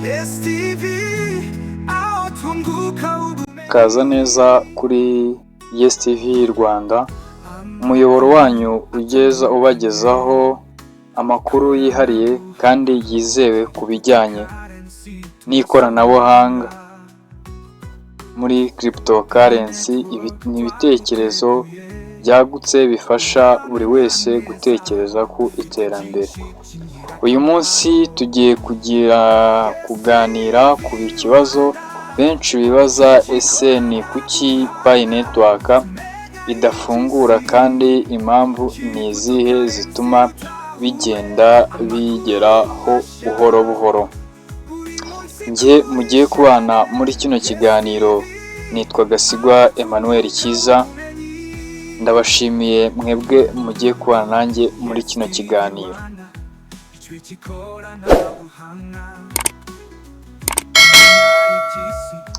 STV, aho twunguka ubumenyi. Kaza neza kuri Yes TV Rwanda, umuyoboro wanyu ugeza ubagezaho amakuru yihariye kandi yizewe ku bijyanye n'ikoranabuhanga muri cryptocurrency. Ni ibitekerezo byagutse bifasha buri wese gutekereza ku iterambere. Uyu munsi tugiye kugira kuganira ku kibazo benshi bibaza: ese ni kuki Pi Network idafungura, kandi impamvu ni izihe zituma bigenda bigeraho buhoro buhoro? Njye mugiye kubana muri kino kiganiro nitwa Gasigwa Emmanuel Cyiza. Ndabashimiye mwebwe mugiye kubana nanjye muri kino kiganiro. Ijwi ry'ikoranabuhanga,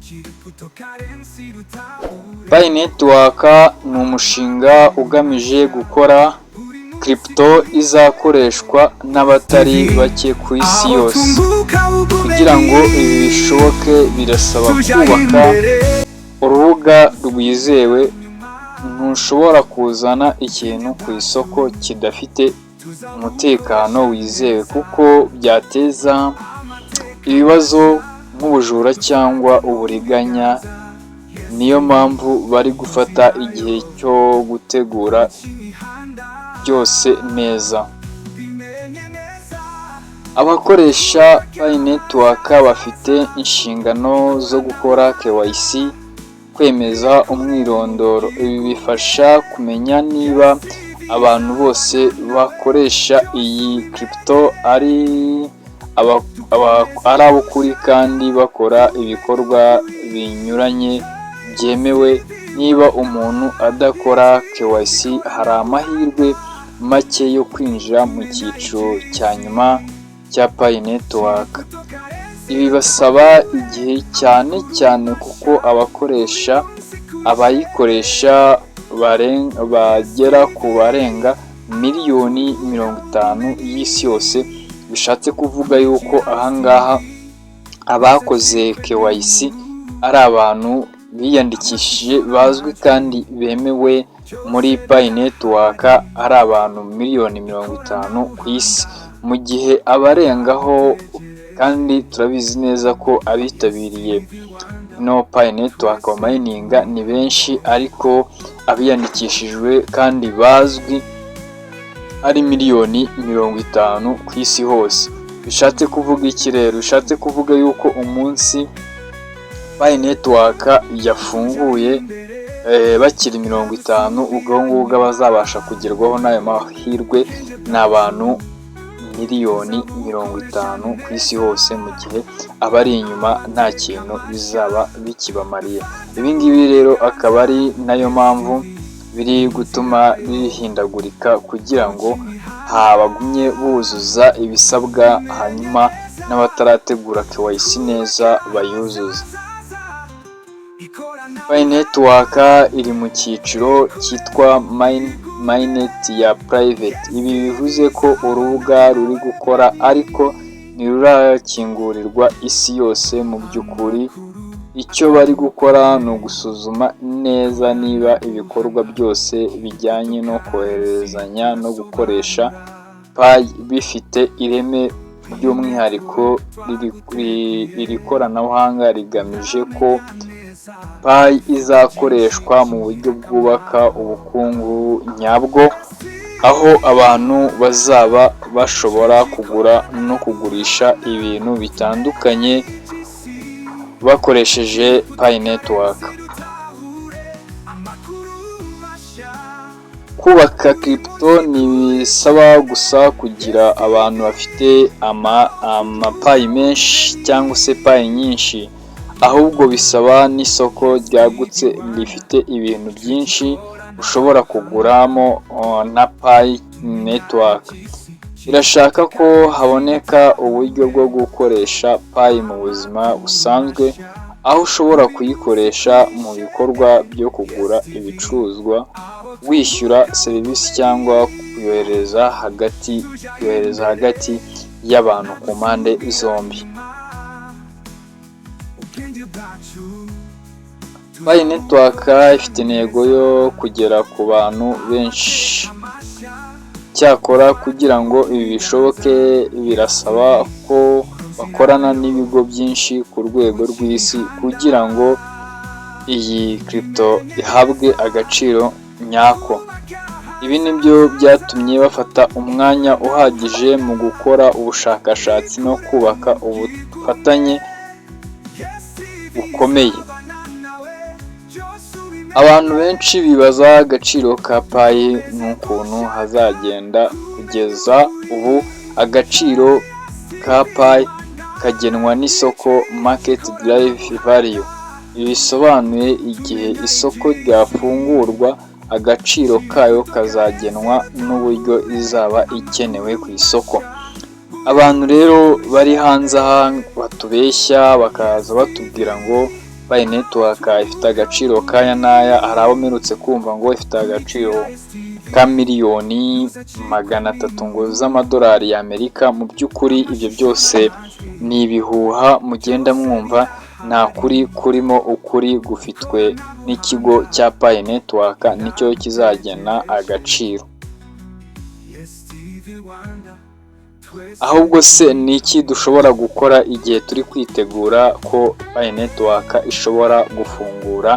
cryptocurrency rutahure. Pi Network ni umushinga ugamije gukora crypto izakoreshwa n'abatari bake ku isi aho yose. twunguka Kugira ngo ubumenyi, ibi bishoboke, birasaba tujya kubaka imbere. urubuga rwizewe. Ntushobora kuzana ikintu ku isoko kidafite umutekano wizewe, kuko byateza ibibazo nk'ubujura cyangwa uburiganya. Niyo mpamvu bari gufata igihe cyo gutegura byose neza. Abakoresha Pi Network bafite inshingano zo gukora KYC, kwemeza umwirondoro. Ibi bifasha kumenya niba abantu bose bakoresha iyi crypto ari ab'ukuri kandi bakora ibikorwa binyuranye byemewe. Niba umuntu adakora KYC, hari amahirwe make yo kwinjira mu cyiciro cya nyuma cya Pi Network. Ibi basaba igihe, cyane cyane kuko abayikoresha bagera ku barenga miliyoni 50 y'isi yose. Bishatse kuvuga yuko ahangaha abakoze KYC ari abantu biyandikishije, bazwi kandi bemewe muri Pi Network, ari abantu miliyoni 50 ku isi, mu gihe abarengaho, kandi turabizi neza ko abitabiriye ino Pi Network bamayininga ni benshi, ariko abiyandikishijwe kandi bazwi ari miliyoni 50 ku isi hose. Bishatse kuvuga iki rero? Bishatse kuvuga yuko umunsi Pi Network yafunguye bakiri 50, ubwo ngubwo abazabasha kugerwaho n'ayo mahirwe ni abantu miliyoni 50 ku isi hose, mu gihe abari inyuma nta kintu bizaba bikibamariye. Ibi ngibi rero akaba ari nayo mpamvu biri gutuma bihindagurika, kugira ngo bagumye buzuza ibisabwa, hanyuma n'abatarategura KYC neza bayuzuze. Pi Network iri mu cyiciro cyitwa mainnet ya private. Ibi bivuze ko urubuga ruri gukora ariko ntirurakingurirwa isi yose. Mu by'ukuri, icyo bari gukora ni ugusuzuma neza niba ibikorwa byose bijyanye no kohererezanya no gukoresha Pi bifite ireme. By'umwihariko, iri koranabuhanga rigamije ko Pi izakoreshwa mu buryo bwubaka ubukungu nyabwo, aho abantu bazaba bashobora kugura no kugurisha ibintu bitandukanye bakoresheje Pi Network. Kubaka crypto ntibisaba gusa kugira abantu bafite amaPi menshi cyangwa se Pi nyinshi, ahubwo bisaba n'isoko ryagutse rifite ibintu byinshi ushobora kuguramo na Pi Network. Irashaka ko haboneka uburyo bwo gukoresha Pi mu buzima busanzwe, aho ushobora kuyikoresha mu bikorwa byo kugura ibicuruzwa, wishyura serivisi cyangwa kuyohereza hagati y'abantu ku mpande zombi. Ubwenge bwacu. Pi Network ifite intego yo kugera ku bantu benshi. Cyakora kugira ngo ibi bishoboke, birasaba ko bakorana n'ibigo byinshi ku rwego rw'isi kugira ngo iyi crypto ihabwe agaciro nyako. Ibi nibyo byatumye bafata umwanya uhagije mu gukora ubushakashatsi no kubaka ubufatanye bukomeye. Abantu benshi bibaza agaciro ka Pi n'ukuntu hazagenda. Kugeza ubu agaciro ka Pi kagenwa n'isoko, market driven value. Ibi bisobanuye igihe isoko ryafungurwa, agaciro kayo kazagenwa n'uburyo izaba ikenewe ku isoko. Abantu rero bari hanze aha batubeshya, bakaza batubwira ngo Pi Network ifite agaciro k'aya n'aya. Hari abo mperutse kumva ngo ifite agaciro ka miliyoni 300 ngo z'amadolari y'Amerika. Mu by'ukuri ibyo byose ni ibihuha mugenda mwumva, nta kuri kurimo. Ukuri gufitwe n'ikigo cya Pi Network, nicyo kizagena agaciro. Yes TV Rwanda twese. Ahubwo se ni iki dushobora gukora igihe turi kwitegura ko Pi Network ishobora gufungura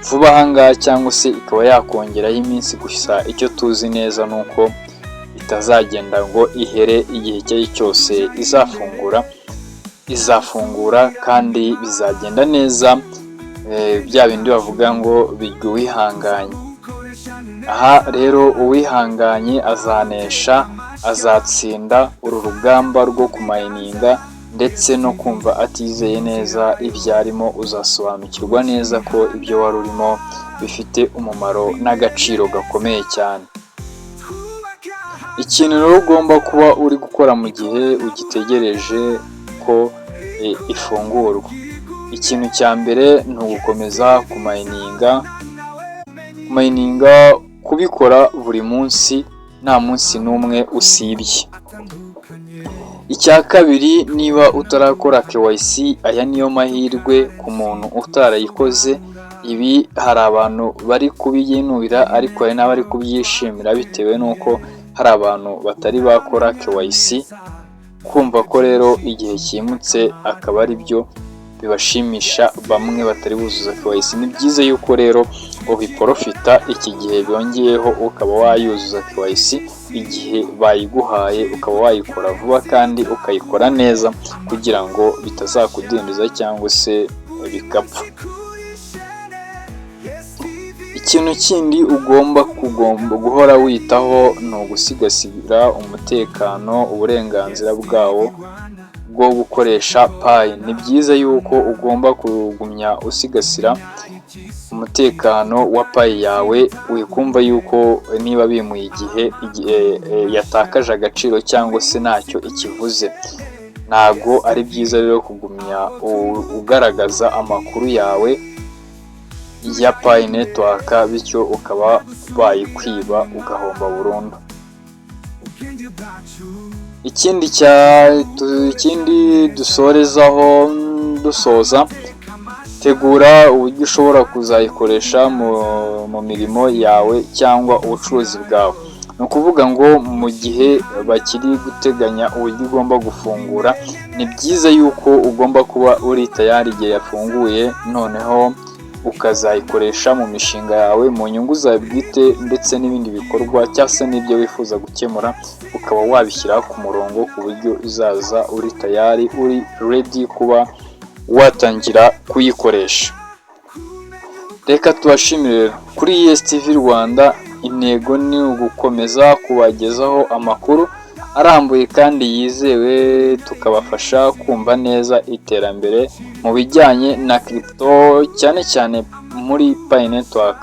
vuba aha ngaha cyangwa se ikaba yakongeraho iminsi? Gusa icyo tuzi neza ni uko itazagenda ngo ihere. Igihe icyo ari cyo cyose izafungura, izafungura kandi bizagenda neza. Bya bindi bavuga ngo birya uwihanganye. Aha rero uwihanganye azanesha, azatsinda uru rugamba rwo kumayininga ndetse no kumva atizeye neza ibyo arimo. Uzasobanukirwa neza ko ibyo wari urimo bifite umumaro n'agaciro gakomeye cyane. Ikintu rero ugomba kuba uri gukora mu gihe ugitegereje ko ifungurwa, ikintu cya mbere ni ugukomeza kumayininga. Kumayininga, kubikora buri munsi, nta munsi n'umwe usibye. Icya kabiri, niba utarakora KYC, aya niyo mahirwe ku muntu utarayikoze. Ibi hari abantu bari kubiyinubira, ariko hari n'abari kubyishimira bitewe n'uko hari abantu batari bakora KYC. Kumva ko rero igihe cyimutse akaba ari byo bibashimisha bamwe batari buzuza KYC. Ni byiza yuko rero ubiporofita iki gihe bongeyeho, ukaba wayuzuza KYC igihe bayiguhaye, ukaba wayikora vuba kandi ukayikora neza kugira ngo bitazakudindiza cyangwa se bigapfa. Ikintu kindi ugomba kugomba guhora witaho ni ugusigasira umutekano, uburenganzira bwawo bwo gukoresha Pi. Ni byiza yuko ugomba kugumya usigasira umutekano wa Pi yawe. Wikumva yuko niba bimuye igihe, igihe yatakaje agaciro cyangwa se ntacyo ikivuze. Ntago ari byiza rero kugumya ugaragaza amakuru yawe ya Pi Network, bityo ukaba bayikwiba ugahomba burundu. Ikindi dusorezaho, dusoza, tegura uburyo ushobora kuzayikoresha mu mirimo yawe cyangwa ubucuruzi bwawe. Ni ukuvuga ngo mu gihe bakiri guteganya uburyo ugomba gufungura, ni byiza yuko ugomba kuba uri tayari igihe yafunguye, noneho ukazayikoresha mu mishinga yawe, mu nyungu zawe bwite ndetse n'ibindi bikorwa cyangwa se n'ibyo wifuza gukemura, ukaba wabishyira ku murongo ku buryo izaza uri tayari, uri ready kuba watangira kuyikoresha. Reka tubashimire kuri ESTV Rwanda. Intego ni ugukomeza kubagezaho amakuru arambuye kandi yizewe, tukabafasha kumva neza iterambere mu bijyanye na crypto, cyane cyane muri Pi Network.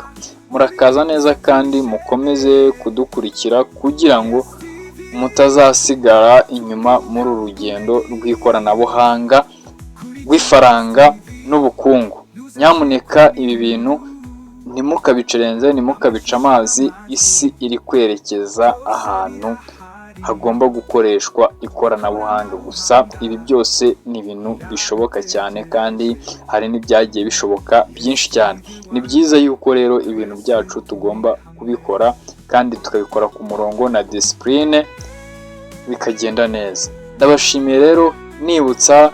Murakaza neza kandi mukomeze kudukurikira kugira ngo mutazasigara inyuma muri uru rugendo rw'ikoranabuhanga, rw'ifaranga n'ubukungu. Nyamuneka ibi bintu ntimukabicerenze, ntimukabice amazi. Isi iri kwerekeza ahantu. hagomba gukoreshwa ikoranabuhanga gusa. Ibi byose ni ibintu bishoboka cyane, kandi hari n'ibyagiye bishoboka byinshi cyane. Ni byiza yuko rero ibintu byacu tugomba kubikora kandi tukabikora ku murongo na discipline, bikagenda neza. Ndabashimiye rero, nibutsa,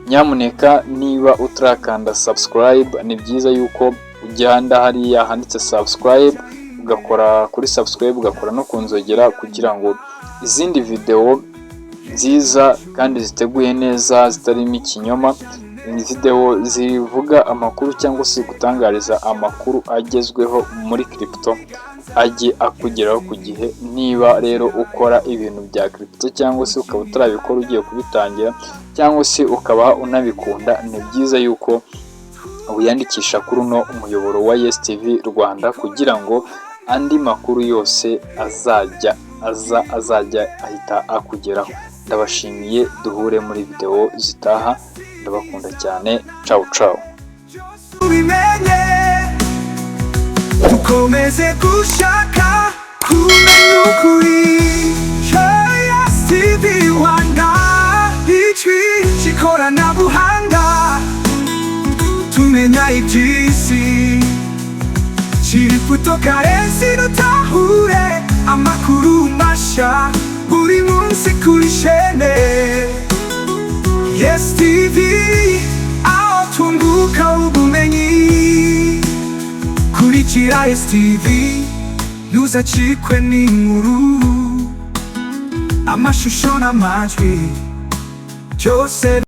nyamuneka niba utarakanda subscribe, ni byiza yuko ugenda hariya handitse subscribe, ugakora kuri subscribe, ugakora no ku nzogera, kugira ngo izindi videwo nziza kandi ziteguye neza, zitarimo ikinyoma, videwo zivuga amakuru cyangwa se gutangariza amakuru agezweho muri crypto, ajye akugeraho ku gihe. Niba rero ukora ibintu bya crypto, cyangwa se ukaba utarabikora ugiye kubitangira, cyangwa se ukaba unabikunda, ni byiza yuko wiyandikisha kuri uno umuyoboro wa Yes TV Rwanda, kugira ngo andi makuru yose azajya aza azajya ahita akugeraho. Ndabashimiye, duhure muri videwo zitaha. Ndabakunda cyane. Cawu cawu. Ubimenye, dukomeze gushaka kumenya ukuri. Yes TV Rwanda, ijwi ry'ikoranabuhanga, tumenya iby'isi. Cryptocurrency, dutahure amakuru mashya buri munsi kuri chaîne Yes TV, aho twunguka ubumenyi. Kurikira Yes TV, ntuzacikwe n'inkuru, amashusho n'amajwi byose.